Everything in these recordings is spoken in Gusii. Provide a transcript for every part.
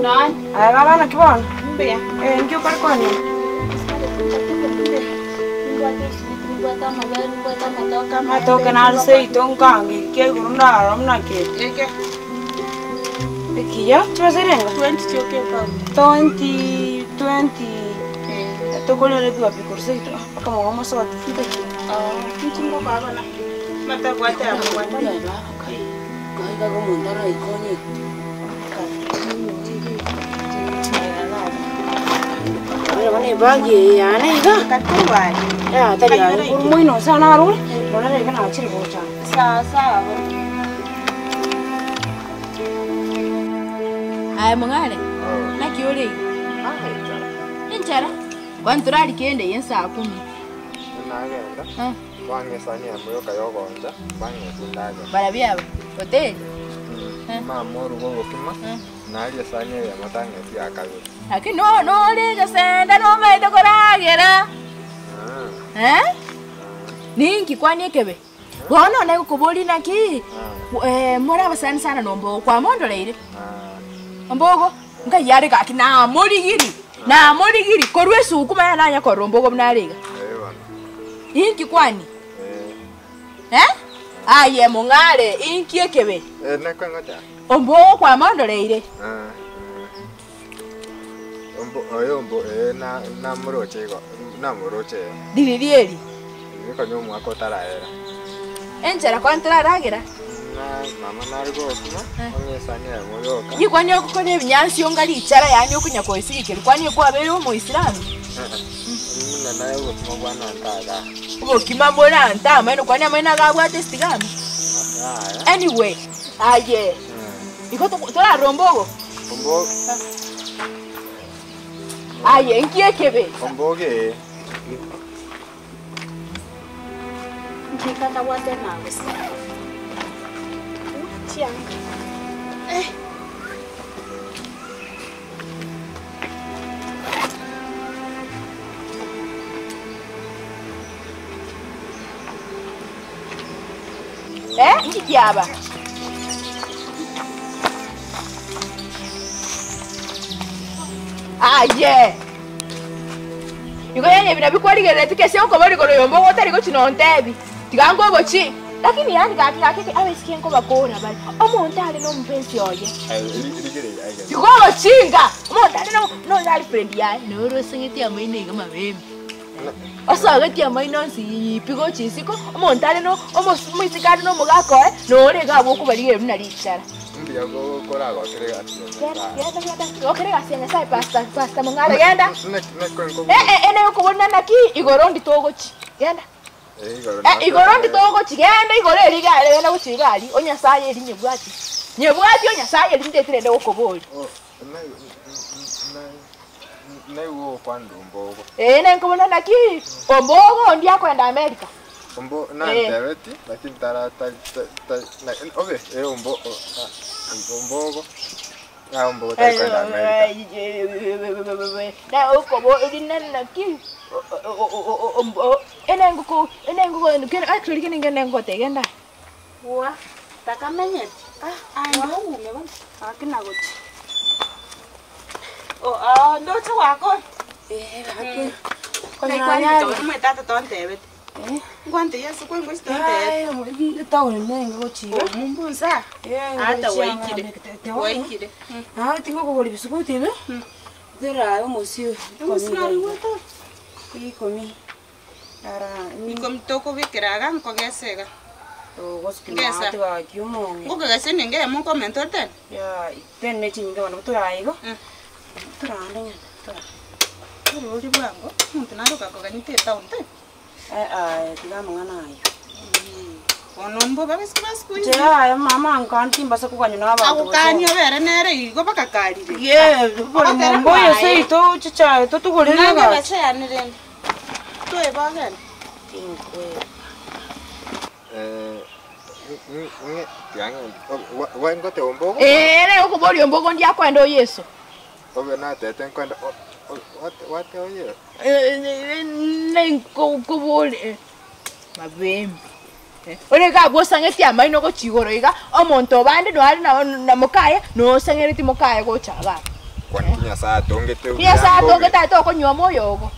Nonye. Aye baba naki bono? Mbuya. Eh, nki okore konya? Amatoke nare seito nkange ekia igoro ndarora buna kere. Eke. Ekiya, chibesa erenga? 20 chioka epabu. 20, 20, tokorera ebiwapi korwa seito mpaka mogo mosoti ntachi. Inche ngokoa bono. Matabwate abwo. Bono ebagi eye yane iga, tari aye korwa moino ase narure, bono rende nachire gocha. Sawa sawa. Aye mong'are, naki ore iga? Enchara, kwani torari kende eye nsaa kumi. Nagenda, bang'a esani yamo yoka yogooncha, bang'a endagera. Barabwo aba, hoteli? Mama oruga obokima, naria esani eyemo tang'eti ya kabere. Lakini no nore gesenda nomaete koragera. Eh? Ninki kwani ekebe? Bono nagokoboria naki, more abasani sana na ombogo, kwamondoreire? Ombogo, nkai are gaki namorigiri, namorigiri, korwa esukuma yane nanya korora ombogo buna are iga. Inki kwani? Eh? Aye mong'are, inki ekebe? Ombogo kwamondoreire? Ririri eri. Enchera kwani toraragera? Inki kwani ogokora ebinyansi onga richara yaani okonya koesigekeria kwani ekwabeire omoislamu? Obokima bore ante amaino kwani amaino iga abwate estigama? Anyway, aye igo torarore ombogo? Aye nki ekebe? Nki katabwate nagosi? Chianga. Eh. Eh, nki kiaba? Aye! Igo yaani ebi nabio kwarigereretie kese okoba ore igoro yomba otari gochi nontebi, tiga nkogochi. Lakini yaani gaki gaki eke abaiseke nkobakora bare, omonto are na omopensi oye. Tiga ogochinga, omonto are na no girlfriend yaye, noro osegeti amaino iga mabembe. Osogetie amaino onsi pi gocha isiko, omonto are no omosi omoiseke are na omogaka oye, nore iga abwo okobarigereria buna richara. Mbuya koragokere egasi ya Genda, Nyasaye. genda, genda, gokera egasi ya Nyasaye pastor, pastor Mong'are, genda. Naki naki Eh, eh, ene okobuna naki, igoro ndi togochi, genda. Eh, igoro Eh, igoro ndi togochi, genda igoro eri iga are, genda gochia iga aria, o Nyasaye eri nyebwati, nyebwati o Nyasaye eri ndetire ende gokoboria. Oh, Naigwe ogokwanera ombogo. Ee, nenkobuna naki ombogo onde akoenda America. Ombo nantebeti lakini tara tari tari obe eh ombo ombogo ah ombogo tari koenda America. Na okobo rina naki enenguku enenguku actually kende ngoteba genda. Gwa, takamenyeti. Aye ndoume bono. Gaki nagochi. Oh, ah, ndoche gwakora. Eh, gaki. Naikwanire omwe tata tontebete. Ngwante Yesu kwe ngochi tontebete. Etaoni nenge gochiga. Omumbunsa. Ata waikire. Waikire. Naye tingokogora ebisuguti ebi, terae omosio Omosio naro igwete ore? ikomi. Ara Ikomi tokobekera iga nkogesa iga. Ngesa. Gaki omong'ina. Ngokogesa enengo eyemo nkomenta ore tena? Ya, ten ne chinyinga bono torae igo. Torande ng'ana, torande. Orori bwango, omonto nare okakoganyete etown taibo? Aye tiga amang'ana ayio. Bono mbobe abasike ba siku hizi. Inche yaya mama ankani timbasa koganywa na abanto gose. Agokania obere nere igo bakakarire. Ye, bori momba oyo seito chichae totogorere Nande egasi. bachayane rende. Toeba ogende. Tinkweba. Ee, ere okoboria ombogo onde akoenda o Yeso. Nenkoboria mabembe. Ore iga abwo osang'eti amaino gochia igoro iga, omonto obande noare na mokaye, nosang'ereti mokaye gocha iga abwo. Nyasaye atongete Ki Nyasaye atongete aye tokonyuoma oyogo.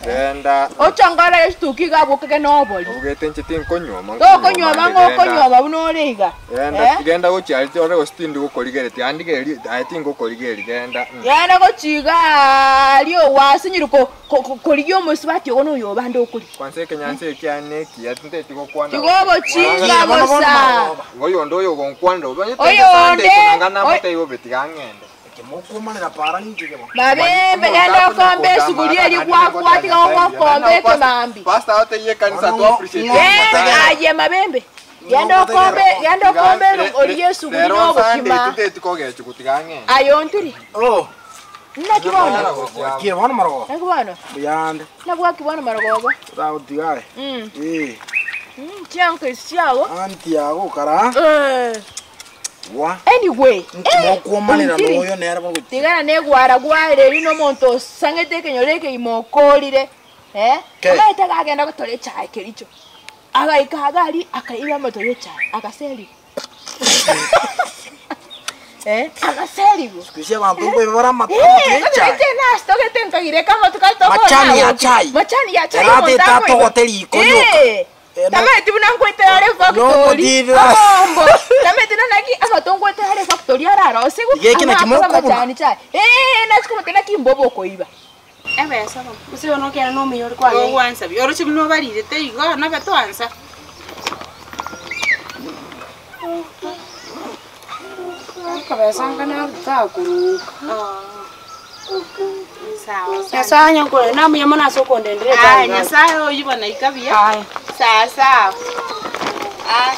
Genda. Ochongore esituki iga abwo okege nobori. Obugete inche tinkonyuoma Tokonyuoma ng'a okonyuoma buna ore iga. Genda, Eh? genda gochia aria ore gose tindi gokorigereria, andigererie aye tingokorigereria genda. Mm. Genda gochia iga aria gwasinyire ko- ko- ko- korigia omosubati ogo noyo obande okorigia. Kwanza ekenyansa eke kiane nekiya tinteti gokwana. Tiga obochinga Bono, bono, bosa. Oyonde oyo ogonkwanera obe onye Oyonde, nanga namotebie bobe tiga ng'ende. Mokomanera para ninche kebo. Mabembe genda okombe esuguri eria gwakwa tiga ogokomba ekemambi. Pastor oteyie ekanisa to appreciate. Genda aye mabembe. Genda okombe genda okombe origie esuguri Rero Sunday nobokima. tinteti kogechi gotiga ng'ende. Aye ontiri. Oh, Naki bono? kie bono marogo. Naki bono? Buyande. Nabwaki bono marogogo. Tagotigae. Mm. Eh, Chianka esi chiago. anti yago kara. Eh. Wa. Anyway. Nki mokwomanera ontiri. noyo nere bono. Tigana negwara gware eri nomonto osang'ete ekenyoro ekeima okorire eh? Ke. Omanyete agagenda gotora echae kericho agaika iga aria akaiba amato ya echae agaserigwa eh? Agaserigwa Siku ici abanto nkoiba bare amato Eh, ya kwanza echae. nache nasitogete nkagireka amatuko aye tokona Machani ya agoki. chai. Machani ya chai Erate omonto akoiba. tatogote riko rioka. Eh. Eh, no- Tamanyeti buna nkoetera are factory. Nogotirira. Omombo. Tamanyeti na naki amato nkoetera are factory ararosiwe. Iga eki naki Ama akore mokobuna. amachani chai. Eh, nachi komotebia naki mbobe okoiba. Ebesa bono. Gose bono okera nomuya ore kwarenge. Ogwansa bi oroche buna obarirete igo nabe twansa. Akabesa ngana takoruka. Sawa sawa. Nyasaye anyankore namuya mono ase okondendera Aya echae. Nyasaye oywo bono ika buya. Aya. Sawa sawa. Aya.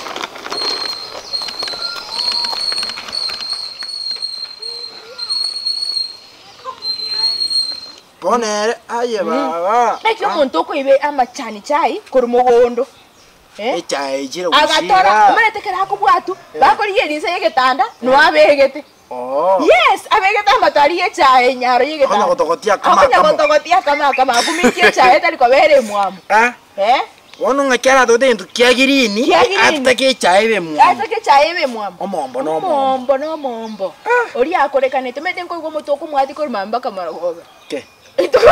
Bono ere aye baba. Naki omonto okoiba amachani chai korwa mogondo. Eh? Echae echire Agatora, gusira. omanyete ekero akobwatwa, bakorigia rinse ya egetanda, noe abegete. Oh. Yes, abegete amato aria ya echae enyaro ya egetanda. Akonya gotogotia akama Akonya akamo. gotogotia akama akamo, akumikia echae etari kobera emwamu. Eh? Eh? Bono ng'aki aratote egento kia girini, Kia girini. atake echae ebe emwamu. Atake echae ebe emwamu. Omombo na omombo. Omombo na omombo. Oria akorekanete, omanyete nkoigwa omote okomwatia korwa mambia mpaka marogoba. Ke. Ituko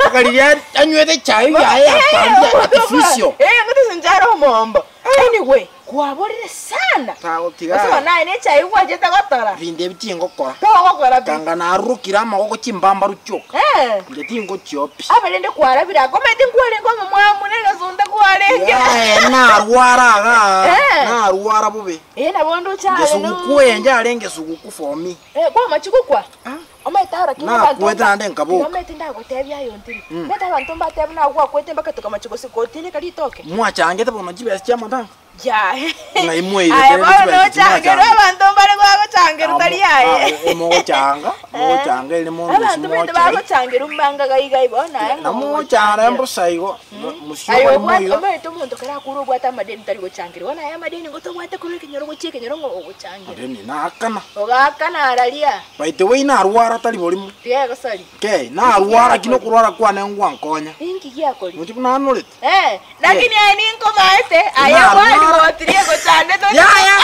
Mpaka riria anywete echae yaye yapambia artificial. Eh, ngote sinjara omombo. Anyway, kwaborire sana. Tagotiga. Ase naye nechae gwachete gotora. Binde ebi tingokora. Togokora pi. Kanga narurukire amagoko chimbambaru chioka. Eh. Inche tingochia pi. Abe rende kwarabire akomete nkwarenge omomwamu negesunte kwarenge. Yaye narwara iga. Eh. Narwara bobe. Eh nabo ndoche Inche suguku eye njarenge suguku for me. Eh kwamachi gokwa. Omanyete aro ki Nakwete naende nkaboka. Omanyete ndagotebia aye ontiri. Omanyete abanto mbatebe buna gwakwete mpaka tokamachia gose kotineka ritoke. Mwachangete bono chibesa chia amatanga. Yaye. Ng'ai mwairete Aye rende bono chibesa nochangerwe chimwachanga. abanto mbare gwagochangerwa tari aye. Mogochanga, mogochanga ere mondo Abanto bende bagochangerwa mbanga gai gai bono aye ng'a Namochara mbosa igo, mosio Aye bari obwate moigo. omanyete omonto kera akure obwate amadeni tari gochangerwa. Bono aye amadeni ngo tobwate korwa ekenyoro gochia ekenyoro ng'o ogochangera. Madeni naakana. Ogaakana araria. By the way narwara tari borimo. Tiga egosori. Kei, narwara lakini okorwara kwane ngwankonya. Inki giakori? Nochi buna anorete. Eh, lakini aye ninkomaete, aye Narwara. bwarigotirie gochandete. Yaya!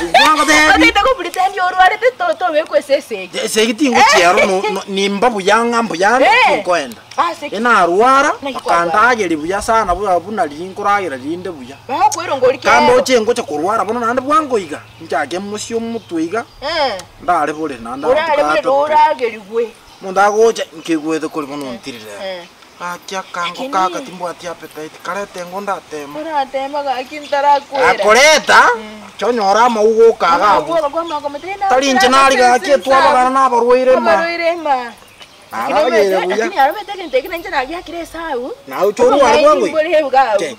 Ngwagotebi. Otete gopretend orwarete to tobekwa ase esegi. Esegi tingochiero no- no- nimba buya ng'a mbuya ande Eh. tinkoenda. Ase ki? Enarwara, Naki kwarwara? bakandageria buya sana buya buna riria nkoragera rinde buya. Bagokoirongori kero. Kando oche ngocha korwara bono naende bwango iga, nchake mosie omotwe iga, Eh. ndare bore naende Orare bore abanto roragerigwe. Omonto agocha, nkeigwete kore bono ontirire. Eh. Gaki akango Lakini- kaka timbwati appetite, karete ngo ndatema. Oratema gaki ntarakwera. Akoreta, chonyora amauga okaga abwo. Tari inche nari gaki etwabagana na abarwaire ma. Abarwaire ma. Aragere buya. Lakini arobete egento eke nainche nagiakire esabu. Nawe chorware bwango iga. Obong'aini mbore bwago. Che,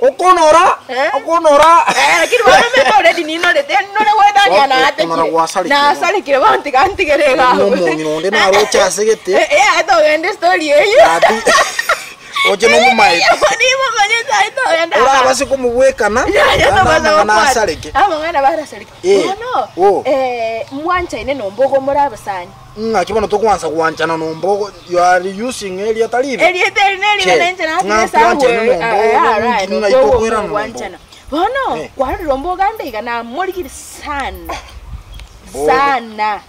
Okonora, Eh? okonora. Eh, lakini bono omanyete already ninorete, nore gwetania Oh, natekire. okonora gwasarekire. Nasarekire bono tiga ntigere iga abwo. Nomong'ina onde naroche ase gete. Eh, eh, aye togende story eyio. Gati. Oche nomomaete. Nimomanyete aye togende. Orabase komobwekana, amang'ana asareke. Amang'ana barasareke. Eh, Bono, oh. eh, mwanchaine nombogo more abasani. Ng'aki bono tokwansa gwanchana nombogo, you are using erieta ribe. Erieta eri neribe Che, nainche ng'a natire twanchaine esabu, nombogo, eh, alright, ninki ng'ai nombogo tokoirana nombogo. gwanchana. Bono, Eh. kwarorire ombogo ande iga namorigire sana. Sana.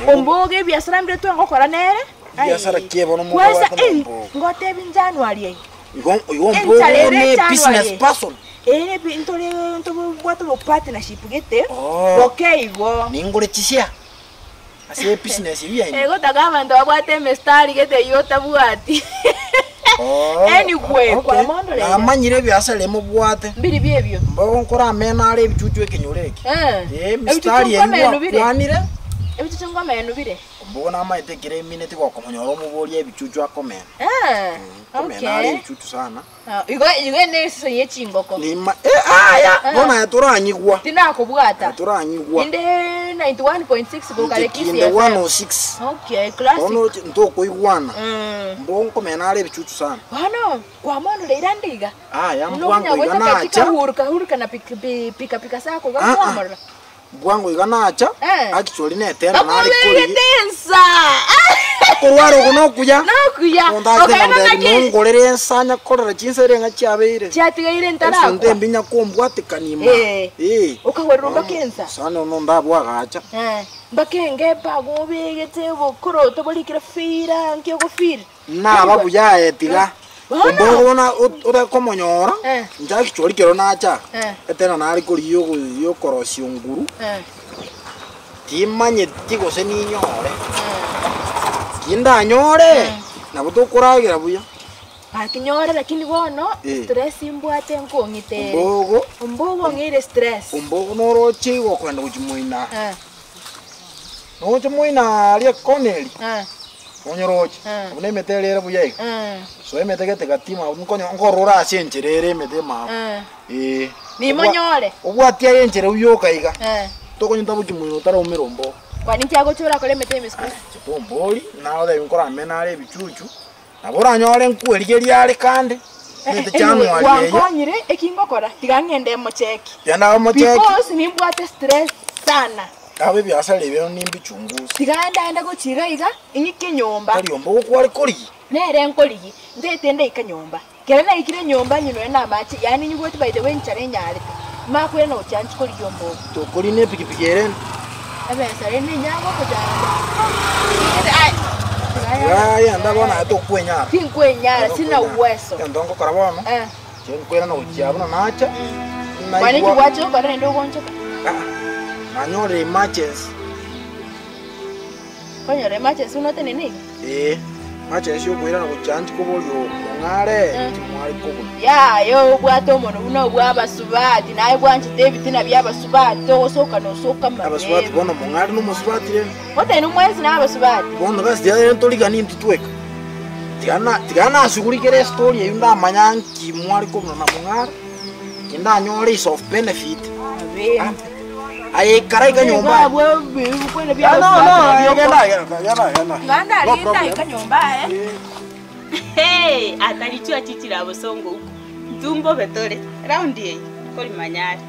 Ombogo ebiasara mbire twengokora nere. Ai. Biasara ki bono Kwanza mokobwata na eh, Ombogo? ngotebi January eye. Igo igo Ombogo Enchara ere ne January. business person. Ere bi ntore ntobwate bo partnership gete. Oh. Boke igo. Ningore chisia. Ase ebusiness ebi yaino. Egotaka abanto babwate emistari gete eywo otabwati. Oh, Anyway, okay. kwamondorera. Namanyire ebiasara emobwate. Mbiri biebio. Mbogo nkora ameno are ebichuchu ekenyoro eke. Eh. Eh, mistari Ebichuchu nkomenu eywo bire. akwanire. Ebichuchu nkomenu bire. Mbogo namaete ekero emineti gokomonyora omoboria ebichuchu akomena. Eh. Komena are Okay. ebichuchu sana. Ah, Igo igo ne season ye chingoko. Nima eh aya bono aye toranyigwa. Tinakobwata. Toranyigwa. Inde 91.6 gokare Kinde Kisii FM. 106. Okay, classic. Bono ntokoigwana. Mm. Mbogo nkomena are ebichuchu sana. Bono kwamondorera ndiga. Aya mbwango iga nacha. Unokunya huruka na pika pika pika sako Ah, ah. gakwamorora. Mbwango iga nacha. Eh. Actually netera nari kori. Bakoberetensa. Korwara ogo nokuya. Nokuya. Ondatenga nongorere ensanya korera chinsere ng'a chiabeire. Chiatigaire Esonte ntarakwa. embinya kombwatekania ima. Eh. Eh. Ukahwerera mpaka ensa. Sana ono ndabwagacha. Eh. Mpaka engepa gobegete bokoroto borikire fira nkiogofira. Naba buya etiga. Bono. Ombogo bona utakomonyora. Eh. Nchaki chori kero nacha. Eh. Etena nari kori yogo yokorosia nguru. Eh. Timanyeti gose ninyore. Kindanyore. Nabo tokoragira buya. Akinyore lakini bono Eh. stress imbwate nkong'itere. Ombogo Ombogo ng'ire stress. ombogo noroche gokwenda gochimoina. Eh. Noche moina aria koneri. Eh. Onyoroche. Eh. Obuna emete ere buya iga. Eh. So emete gete gatima nkonyo nkorora ase enchera ere emete mabo. Eh. Eh. Nimonyore. Obwatia enchera uyoka iga. Eh. Tokonyita bochimoina otaraumera ombogo. Kwani nkiagochora kore emete emisuko. Chitombori nawe thai nkoramena are ebichuchu. Nabo oranyore nkwerigeria are kande. Emete January eyo. Wankonyire ekingokora tiga ng'ende emocheki. Genda omocheki. Because nimbwate stress sana. Abe ebiasara ebio nimbichunguza. Tiga ndaenda gochira iga ing'ike nyomba. Tari ombogo kware korigi. Nere nkorigi ndete ndaika nyomba. Kere naikire nyomba nyinwe na amache yani nyigwete by the way nchare nyarete. Makwira na ochanchi korigi ombogo. Tokori ne epikipiki ere. Ebesa rende nyango kojamba. Aya ndabona tokwenyara. Tinkwenyara sina uwezo. Endo ngokora bono. Eh. Chinkwera no gochia buna nacha. Kwani kiwacho kora nende ogonchoka. Nanyore emergency. Konyora emergency unotenene iga. Eh. Emergency yokoira na gochia nchikobori ong'are timwari kobuna. Yayo obwate omono buna obwa abasubati naye bwanchete ebitina bya abasubati ogosoka nosoka Abasubati bono mong'are nomusubati rero. Otene omwezi na abasubati. Bono gasi rero ntorigani ntitweka. Tigana tigana asugurikere story eyo ndamanya nki mwari kobuna na mong'are. Kindanyore is of benefit. Aye karai ka nyomba. Bwe bya Ah, no, abasubati. no, genda, genda, genda, genda. Nganda No arinda problem. ika nyomba eh. Hey, atarichwa chichira abosongo huko. Ntumbo betore. Round yeyi. Kori manyari.